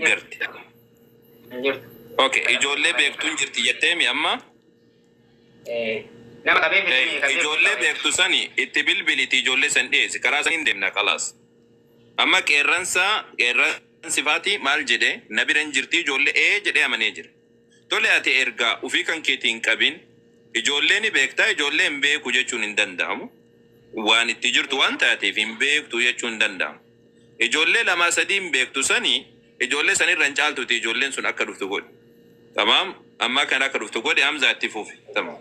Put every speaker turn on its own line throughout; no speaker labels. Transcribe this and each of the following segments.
Garte.
Hin jirtu.
Okay, ijoollee beektuun jirti jetteemi amma?
Nama qabee fidee qabee.
Ijoollee beektu sani itti bilbiliti, ijoollee san dhiyeessi, karaa saniin deemna, kalaas. Amma qeerransa qeerransi faati maal jedhe? Na bira hin jirti ijoollee ee jedhee amanee jira. Tole, ati ergaa ufii kan keetii hin qabin, ijoollee ni beektaa, ijoollee hin beeku jechuun hin danda'amu. Waan itti jirtu waan taateef hin beektu jechuun hin danda'amu. Ijoollee lamaa sadii hin beektu sani, ijoollee sanirra hin caaltuti, ijoolleen sun akka dhuftu godhi. Tamaam, amma kan akka dhuftu godhi. Hamzaa, itti fufi. Tamaam.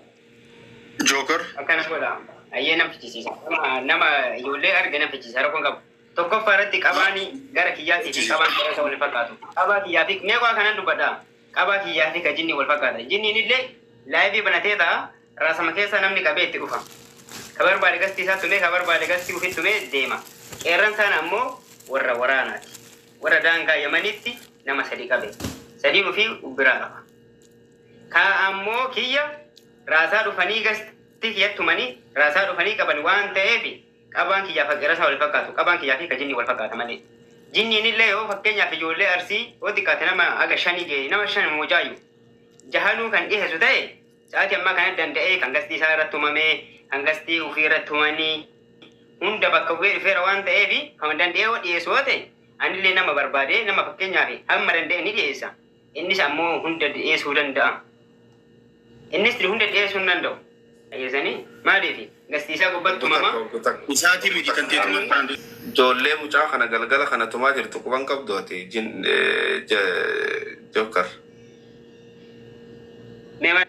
Joker.
Akkana godha. Ayyee, nam fichisiisa. Nama ijoollee arge nam fichisiisa, rakkoon qabu. Tokkoffaa irratti qabaani gara kiyyaatii fi qabaan gara isa wal fakkaatu. Qabaa kiyyaa fi mee waa kanan dubbadha. Qabaa kiyyaa fi ka jinni wal fakkaata. Jinniin illee live banatee ta'a. Raasama keessa namni qabee itti dhufa. Ka barbaade gastii isaa tumee, ka barbaade gastii ofitti tumee deema. Qeerransaan ammoo warra waraanaati. Warra daangaa Yamanitti nama sadi qabe. Sadiin ofii biraa qaba. Ka ammoo kiyya raasaa dhufanii gastii kiyyatti tumanii, raasaa dhufanii qaban waan ta'eef, qabaan kiyyaa fi qeerransaa wal fakkaatu. Qabaan kiyyaa fi ka jinni wal fakkaata malee. Jinniin illee yoo fakkeenyaaf ijoollee Arsii yoo xiqqaate nama aga shanii ga'e, nama shan mojaayyu jahanuu kan dhiyeessu ta'e, sa'aatii ammaa kana danda'ee kan gastii isaa irratti tumamee, kan gastii ofii irratti tumanii hunda bakka bu'ee dhufeera waan ta'eef, kan danda'ee yoo dhiyeessu yoo ta'e, anillee nama barbaade, nama fakkeenyaaf hamma danda'e ni dhiyeessa. Innis ammoo hunda dhiyeessuu danda'a. Innis hunda dhiyeessuu hin danda'u. Dhageessanii? Maaliif gastii isaa gubbatti tumama?
Isaatii miti kan ta'e tumama.
Ijoollee mucaa kana galgala kana tumaa jirtu quban qabdu ati jin Joker.
Mee mana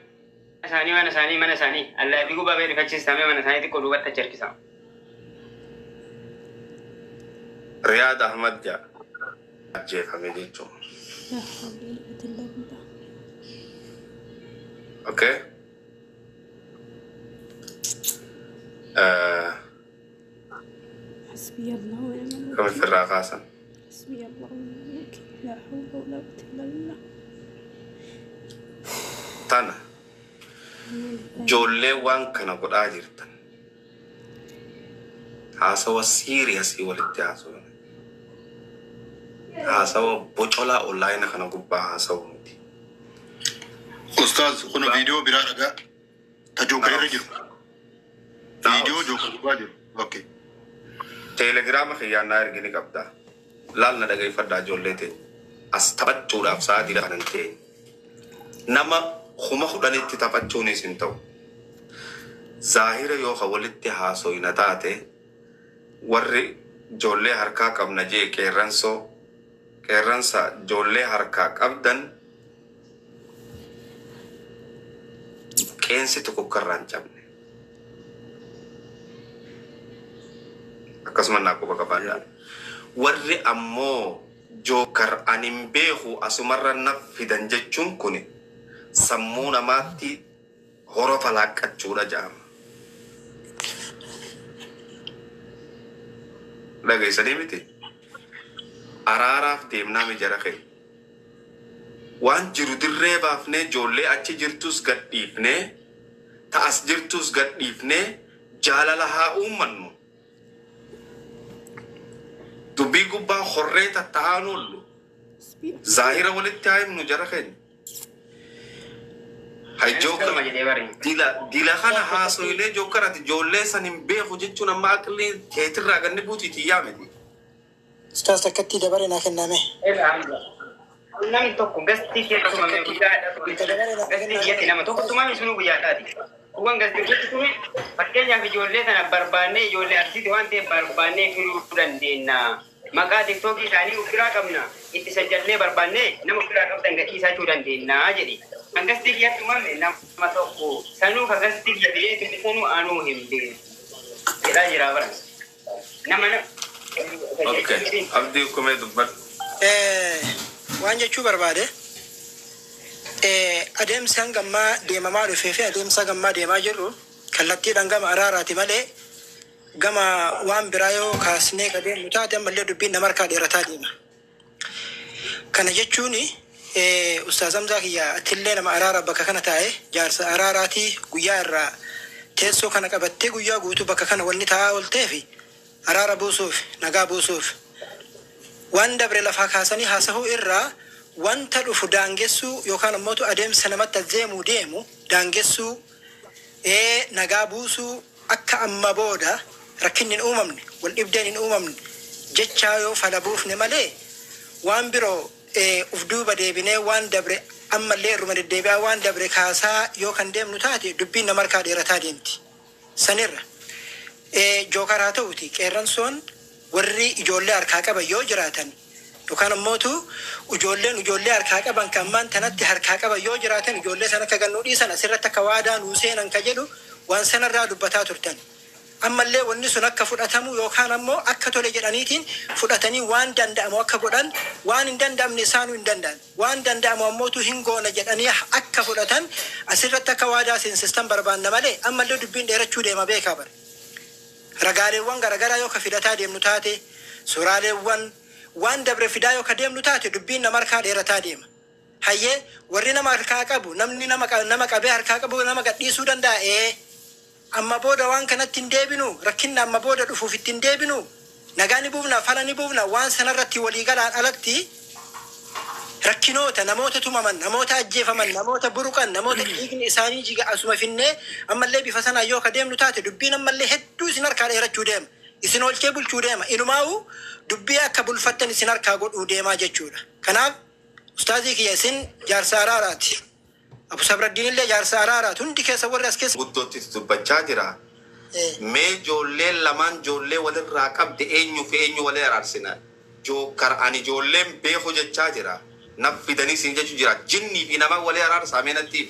isaanii, mana isaanii, mana isaanii allaa fi gubbaa ba'ee rifachiisa. Mee mana isaanii xiqqoo duubatti achi harkisa.
Riyaad Ahmad jaa ajjeefame jechuudha.
لا حول ولا قوة إلا بالله.
Okay.
حسبي الله ونعم
Kam
الوكيل.
ifirraa kaasan.
حسبي الله ونعم الوكيل، لا حول ولا قوة إلا بالله.
Tana ijoollee waan kana godhaa jirtan, haasawa serious walitti haasawuu, haasawa bocolaa online kana gubbaa haasawuu miti.
Ustaaz, kun viidiyoo biraa dhagaa. Ta Joker irra jiru. Viidiyoo Joker gubbaa jiru. Okay.
Teelegiraama kiyyaannaa ergini qabda. Laal, na dhageeffadhaa ijoollee teenya. As taphachuudhaaf sa'aatii kanan teenya. Nama 10,000tti taphachuunis hin ta'u. Zaahira yoo ka walitti haasoyna taate, warri ijoollee harkaa qabna jee, qeerransoo qeerransa, ijoollee harkaa qabdan qeensi tokko karraa hin cabne. Akkasuma naa quba qabaadhaa. Warri ammoo Joker ani hin beeku asumarra na fidan jechuun kun sammuu namaatti horofa laaqqachuudha jedhama. Dhageessanii miti? Araaraaf deemnaa mi jara keenya? Waan jiru dirree baafnee, ijoollee achi jirtus gadhiifnee, ta'as jirtus gadhiifnee, jaalala haa uummannu. Dubbii gubbaa horree tatta'aan oollu.
حسبي
Zaahira walitti haa himnu jara keenya. Hay Joker
Kanuma jedhee bari.
dila dila kana haasoilee, Joker ati ijoollee san hin beeku jechuun amma aqlii keetirraa ganni buutiiti yaa miti.
Ustaaz, takkatti dabare naa kenname.
Namni tokko gastii keessa tumame guyyaadha. Gastii kiyyatti nama tokko tumame sunuu guyyaadhaati. Kuwwan gastii keessatti tume, fakkeenyaaf ijoollee sana barbaannee, ijoollee Arsiiti waan ta'eef barbaannee filuu dandeenya. Maqaa tiktookii isaanii of biraa qabna. Itti sajjallee barbaannee nama of biraa qabdan gadhiisachuu dandeenya jedhe. Kan gastii kiyyatti tumame nama tokko sanuu, kan gastii kiyya fidee tume sanuu anuu hin beeku. Jedhaa jira bara. Nama na.
Okay. Abdii kumee dubbadhu.
Waan jechuu barbaade, adeemsi hanga ammaa deemamaa dhufee fi adeemsa hanga ammaa deemaa jirru kallattiidhaan gama araaraati malee, gama waan biraa yoo kaasnee ka deemnu taate, ammallee dubbiin nama harkaa dheerataa deema. Kana jechuun, Ustaaz Hamzaa kiyya, atillee nama araara bakka kana taa'e, jaarsa araaraatii, guyyaa irraa teessoo kana qabattee guyyaa guutuu bakka kana wanni taa'aa ooltee fi araara buusuuf, nagaa buusuuf. Waan dabre lafaa kaasanii haasahuu irraa wanta dhufu daangessuu yookaan ammoo adeemsa namatti adeemuu deemu daangessuu, nagaa buusuu, akka amma booda rakkinni hin uumamne, wal dhibdeen hin uumamne jechaa yoo fala buufne malee, waan biroo uf duuba deebinee waan dabre ammallee irruma deddeebi'aa waan dabre kaasaa yoo kan deemnu taate, dubbiin nama harkaa dheerataa deemti. Sanirra Jookar haa ta'uti, qeerransoon warri ijoollee harkaa qaban yoo jiraatan, yookaan ammootu ijoolleen ijoollee harkaa qaban kan ammaan tanatti harkaa qaban yoo jiraatan, ijoollee sana akka gannuu dhiisan asirratti akka waadaa nuu seenan ka jedhu waan sanarraa dubbataa turtan. Ammallee wanni sun akka fudhatamu yookaan ammoo akka tole jedhaniitiin fudhatanii waan danda'amu akka godhan, waan hin danda'amne isaanuu hin danda'an. Waan danda'amu ammootu hin goona jedhanii akka fudhatan asirratti akka waadaa seensistan barbaanna malee, ammallee dubbiin dheerachuu deema beekaa bara. Ragaaleewwan garaagaraa yoo ka fidataa deemnu taate, suuraaleewwan waan dabre fidaa yoo ka deemnu taate, dubbiin nama harkaa dheerataa deema. Hayyee, warri nama harkaa qabu, namni nama qabee harkaa qabu nama gadhiisuu danda'a. Ee, amma booda waan kanatti hin deebinu, rakkinna amma booda dhufuuf itti hin deebinu, nagaa ni buufna, fala ni buufna, waan sanarratti walii galaan alatti rakkinoota namoota tumaman, namoota ajjeefaman, namoota buruqan, namoota dhiigni isaanii jiga asuma finnee ammallee bifa sanaan yoo ka deemnu taate, dubbiin ammallee hedduu isin harkaa dheerachuu deema. Isin olchee bulchuu deema. Inumaa'u dubbii akka bulfattan isin harkaa godhuu deemaa jechuudha. Kanaaf ustaazii kiyya, isin jaarsa araaraati. Abu Sabraddiin illee jaarsa araaraati. Hundi keessa warri as keessa.
Guddootti dubbachaa jira. Mee ijoolleen lamaan ijoollee walirraa qabde eenyu fi eenyu walii araarsina? Jookar ani ijoolleen beeku jechaa jira. Naf fidanii siin jechuu jira. Jinnii fi nama walii araarsaa mee natti.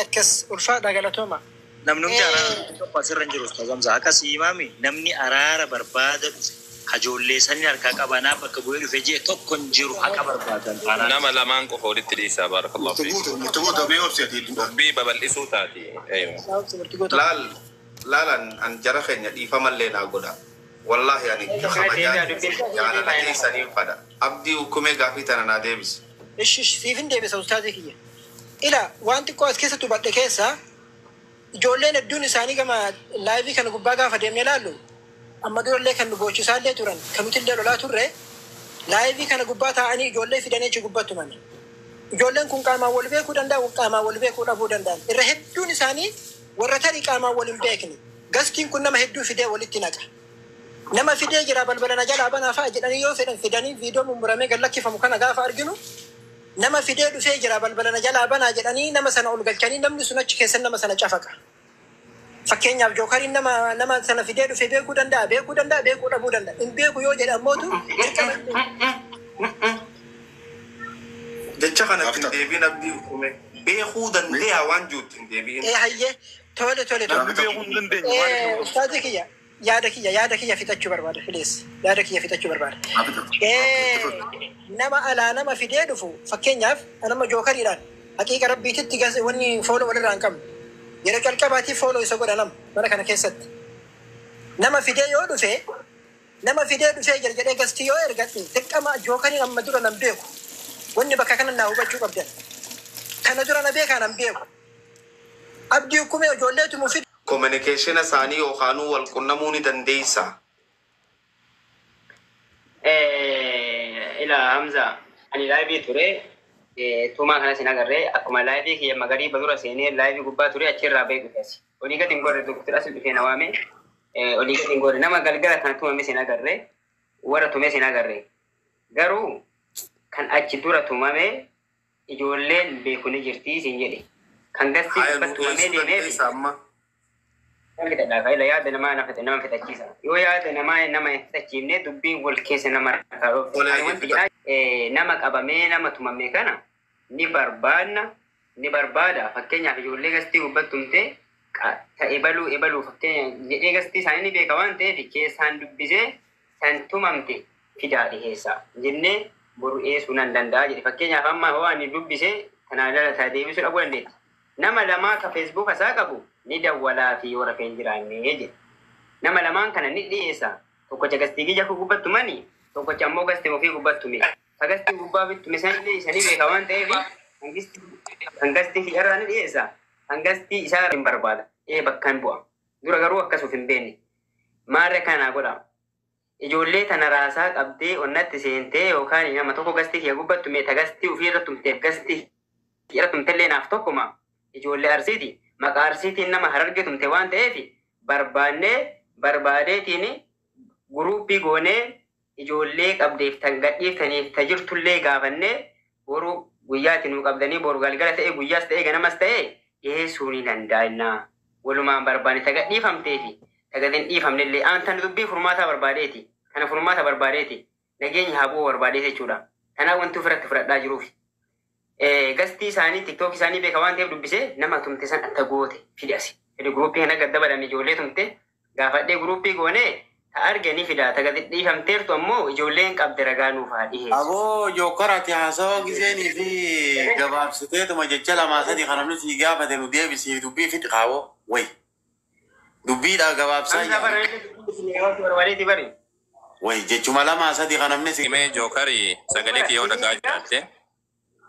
Akkas, ulfaadha, galatooma.
Namni araara tokko asirra hin jiru, Ustaaz Hamza. Akkas himaami, namni araara barbaada dhufe hajoollee sanii harkaa qabanaa bakka bu'ee dhufe jee tokko hin jiru, haqa barbaadan taanaan.
Nama lamaan qofa walitti dhiisaa, barakallahu
Murti
fiik.
guutu, murti guutu, mee obsi ati hedduudha.
Dubbii babal'isuu taati. Eeywa.
Laal laal, an jara keenya dhiifamallee naa godha. Wallaahi ani kabajaa jaalala keessaniin fadha. Abdii hukumee gaafii tana naa deebisi.
Ishi siifin deebisa, ustaazii kiyya. Ila, waan xiqqoo as keessatti hubadhe keessa, ijoolleen hedduun isaanii gama live kana gubbaa gaafa deemnee ilaallu, amma durallee kan nu boochisaallee turan, kan nutillee lolaa turre, live kana gubbaa taa'anii ijoollee fidanii achi gubbatti tuman. Ijoolleen kun qaamaan wal beekuu danda'u, qaamaan wal beekuu dhabuu danda'an. Irra hedduun isaanii warra tarii qaamaan wal hin beekne. Gastiin kun nama hedduu fidee walitti naqa. Nama fidee jira, balbala na jalaa banaa fa'a jedhanii yoo fedhan fidanii, viidiyoo mummuramee gad lakkifamu kana gaafa arginu, nama fidee dhufee jira, balbala na jalaa banaa jedhanii nama sana ol galchanii, namni sun achi keessa nama sana cafaqa. Fakkeenyaaf Jookariin nama sana fidee dhufee beekuu danda'a, beekuu danda'a, beekuu dhabuu danda'a. Hin beeku yoo jedhe ammootu dirqama.
Jecha kanatti hin deebiin, Abdii hukumee. Beekuu dandeeyaa waan jirutti hin deebiin.
Ee, hayyee, tole tole tole.
Namni beekuu hin dandeenye maaliif?
Ustaazi kiyya, yaada kiyya fixachuu barbaada, please, yaada kiyya fixachuu barbaada. Nama alaa nama fidee dhufu, fakkeenyaaf nama Jookariidhaan haqiiqa rabbiititti wanni follow walirraa hin qabnu. Yeroo calqabaatiif follow isa godha nama mana kana keessatti. Nama fidee yoo dhufe, nama fidee dhufee jira jedhee gastii yoo ergadhe, dirqama Jookariin amma dura nan beeku. Wanni bakka kana naa hubachuu qabdan. Kana dura na beekaa nan beeku. Abdii hukumee ijoolleetu mu fide.
Communication isaanii yookaanuu wal qunnamuu ni dandeessaa?
Ila Hamza, ani live ture, tumaa kanas hin agarree, akkuma live kiyya magarii badura seenee live gubbaa ture, achirraa bahee dhufe asi. Olii gadi hin gorre, doktor asin dhufee na waame, olii gadi hin gorre, nama galgala kana tumames hin agarree, warra tumes hin agarree. Garuu kan achi dura tumame ijoolleen beeku ni jirti siin jedhe. Kan gastii
Haya,
gubbatti
nu
tumamee
dhiyeessuu
deemee
dandeessaa amma?
Nama fixadhaa faayila yaada namaa nama fixachiisa. Yoo yaada namaa nama hin fixachiifne, dubbiin wal keessa nama harkaa dhoofti.
Tolee,
Ani wanti jedhaa nama qabamee nama tumame kana ni barbaadna, ni barbaada. Fakkeenyaaf ijoollee gastii gubbatti tumtee ta ebaluu ebaluu fakkeenya jedhee gastii isaanii ni beeka waan ta'eef, keessaan dubbisee san tumamte fidaa dhiheessa jennee boru dhiyeessuu nan danda'a jedhe. Fakkeenyaaf amma hoo ani dubbisee kanaa dalataa deebisuu dhabuu dandeetti. Nama lamaa ka Facebook isaa qabu ni dawwalaa fi warra kan jiraanne jedhe. Nama lamaan kana ni dhiyeessa. Tokkocha gastii kiyya gubbattu mani, tokkocha ammoo gastii ofii gubbattu mi. Ka gastii gubbaa bittume sanillee isanii beeka waan ta'eef, kan gastii kiyyarraa ni dhiyeessa. Kan gastii isaa hin barbaada. Ee, bakka hin bu'a. Dura garuu akkas of hin beekne. Maarree kana naa godha. Ijoollee tana raasaa qabdee onnatti seentee yookaan nama tokko gastii kiyya gubbattu mee tagastii ofii irra tumteef gastii irra tumtellee naaf tokkuma ijoollee Arsiiti. Maqaa Arsiitiin nama Hararge tumte waan ta'eef barbaannee barbaadeetiin guruuppii goonee ijoollee qabdeef tan gadhiiftaniif ta jirtullee gaafannee boru guyyaatti nuu qabdanii boru galgala ta'e guyyaas ta'e ganamas ta'e dhiyeessuu ni danda'inna. Walumaan barbaanne ta gadhiifamteefi ta gad hin dhiifamnellee aan tan dubbii furmaataa barbaadeeti. Kana furmaata barbaadeeti. Nageenya haa bu'u barbaadeeti jechuudha. Kanaaf wanti ofirratti fudhadhaa jiruuf. Gastii isaanii TikTok isaanii beeka waan ta'eef dubbisee nama tumte san atta goote fidi asi. Fidi guruuppii kana gad dabalame ijoollee tumte gaafadhee guruuppii goonee ta arge ni fida ta gad dhiifamteertu ammoo ijoolleen qabde ragaa nuuf haa dhiheessu.
Aboo jookkoraati haasawaa giseenii fi gabaabsiteetuma jecha lamaa sadi kan namni sii gaafate nu deebisiif dubbii fixi kaawoo wayi. Dubbiidha gabaabsaa
Hamza bara inni barbaadeeti bari.
Wayi jechuma lamaa sadi kan namni si.
Himee jookari sagalee kiyya yoo dhagaa jiraatte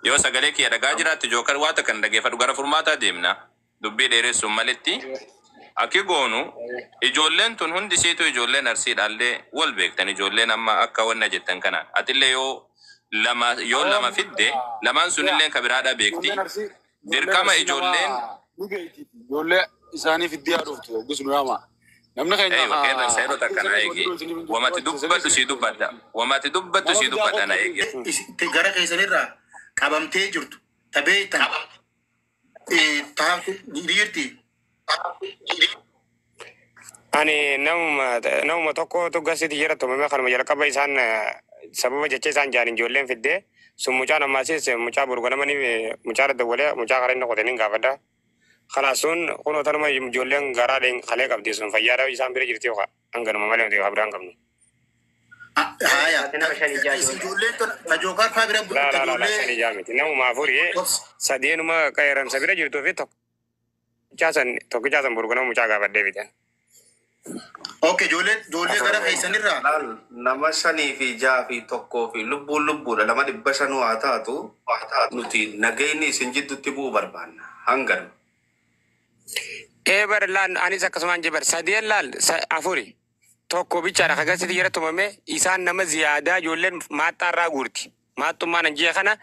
yoo sagalee kiyya dhagaa jiraatte jookari waa takka hin dhageeffadhu gara furmaataa deemna dubbii dheeressuun malitti akki goonu ijoolleen tun hundi isiitu ijoolleen Arsiidhaallee wal beektan ijoolleen amma akka wanna jettan kana atillee yoo lama fidde lamaan sunillee ka biraadhaa beekti
Ijoolleen Arsii ijoolleen
dirqama
Arsii nama
ijoolleen
ni geeyti. Ijoollee isaanii fiddee haa dhuftu yoggus nu yaama. Namni keenya
Eewa qeerransa yeroo takka na eegi. Wamati dubbadhu sii dubbadha. Wamati dubbadhu
nama
sii
fidaa
dubbadha na
kottu.
eegi.
Gara keessanirraa qabamtee jirtu ta beektan taatu jirti.
Ani namuma tokkotu gasitti jira tumame kanuma jalqaba isaan sababa jecha isaan jaan ijoolleen fiddee sun mucaan ammaasis mucaa burganamanii mucaa dawwalee mucaa karaa inni qotanii gaafadha. Kalaas sun kunoo tanuma ijoolleen garaa kalee qabdi sun fayyaadha isaan bira jirti yookaan hanganuma malee nuti biraan qabnu.
Haya
Ati nama shan ijaa ijoollee.
ijoolleen ta jookar faa bira
Laa
ta
laa laa laa shan
ijoollee
ijaa miti namuma afurii sadeenuma qeerramsa bira jirtuu fi tokkichaa san burganama mucaa gaafadhee bite.
Okay, ijoollee gara keessanirraa
Laal nama shanii fi jaha fi tokkoo fi lubbuun lubbuudha nama 500 haa taatu nuti nageenyi isin jidduutti bu'uu barbaanna hanganuma.
Ee bar laal anis akkasumaan jebar sadeen laal afuri tokko bichaadha kagasitti jira tumame isaan nama ziyaadaa ijoolleen maaxxaarraa guurti maaxxummaan anjee kana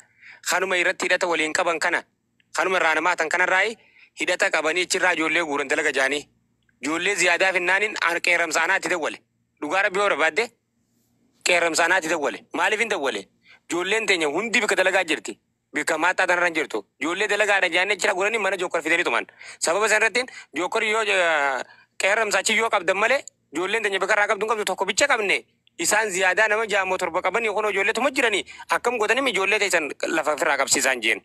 kanuma irratti hidhata waliin qaban kana kanuma irraa namaatan kanarraa hidhata qabanii achirraa ijoollee guuran dalaga jaanii ijoollee ziyaadaa finnaaniin qeerramsa anaatti dawwale dhugaa rabbi yoo barbaadde qeerramsa anaatti dawwale maaliif hin dawwale ijoolleen teenya hundi bika dalagaa jirti bika maaxxaa tanarra hin jirtu ijoollee dalagaadha jaanii achirraa guuranii mana jokkor fidanii tuman sababa san irratti jokkor yoo qeerramsa achi yoo qabdan malee ijoolleen teenya bika irraa qabdu hin qabdu tokko bicha qabne isaan ziyaadaa nama jaamoo torba qabanii kun ijoollee tuma jiranii akkam godhanii ijoollee teessan lafa ofirraa qabsiisaan jeen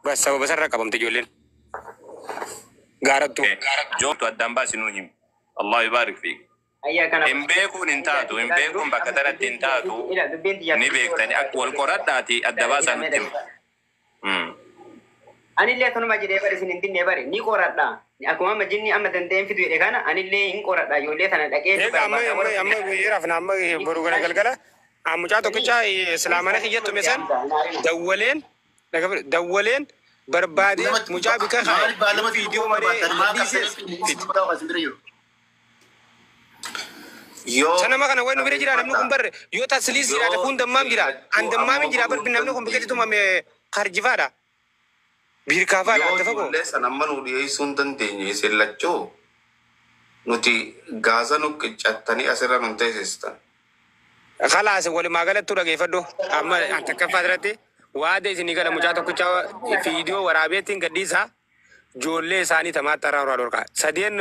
bas sababa sanarra qabamte ijoolleen gaarattu.
Jooktu addaan baasi nuu himi. Allah yubarik fiik.
Ayyaa kana
Hin beekuun hin taatu hin beekuun bakka tanatti hin taatu
ila dubbiin xiyyaa
ni beektani akka wal qoradhaati adda baasaa nutti hima.
Anillee akkanuma jedhee bare isin hin dinne bare ni qoradha. Akkuma amma jinni amma danda'een fidu jedhe kana anillee hin qoradha ijoollee tana dhaqee
Egaa amma amma amma guyyeeraaf na amma boru gana galgala mucaa tokkicha islaamana kiyyattume san dawwaleen dawwaleen barbaadee mucaa bika kaa'e
maaliif baallama
viidiyoo malee
barbaaddan maa
dhiisees
qabdanii
fidi.
isin bira jiru.
Yoo
Sanama kana wayi nu bira jira namni kun barre yoo tasliis jiraate kun dammaam jira an dammaam hin jira barbi namni kun biqilti tumame karjifaadha biirkaafaadha
yoo
adda fagoo.
ijoollee sana amma nu dhiyeessuu hin dandeenye isin lachuu nuti gaaza nu qiccattanii asirra nu teessistan.
Khalaas walumaa galattuu dhageeffadhu amma an takkaffaa irratti waada isinii gala mucaa tokkicha viidiyoo waraabeettiin gadhiisaa ijoollee isaanii tamaatti irraa dhorkaa sadeen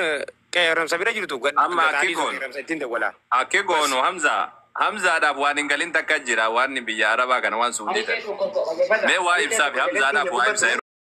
qeerramsa bira jirtu
Amma akki
gataanii
goonu.
qeerramsa ittiin dawwalaa.
Akki goonu Hamza Hamzaadhaaf waan hin galin takka jira waan biyya Arabaa kana waan suudii ta'e. Mee waa ibsaa fi Hamzaadhaaf waa ibsaa.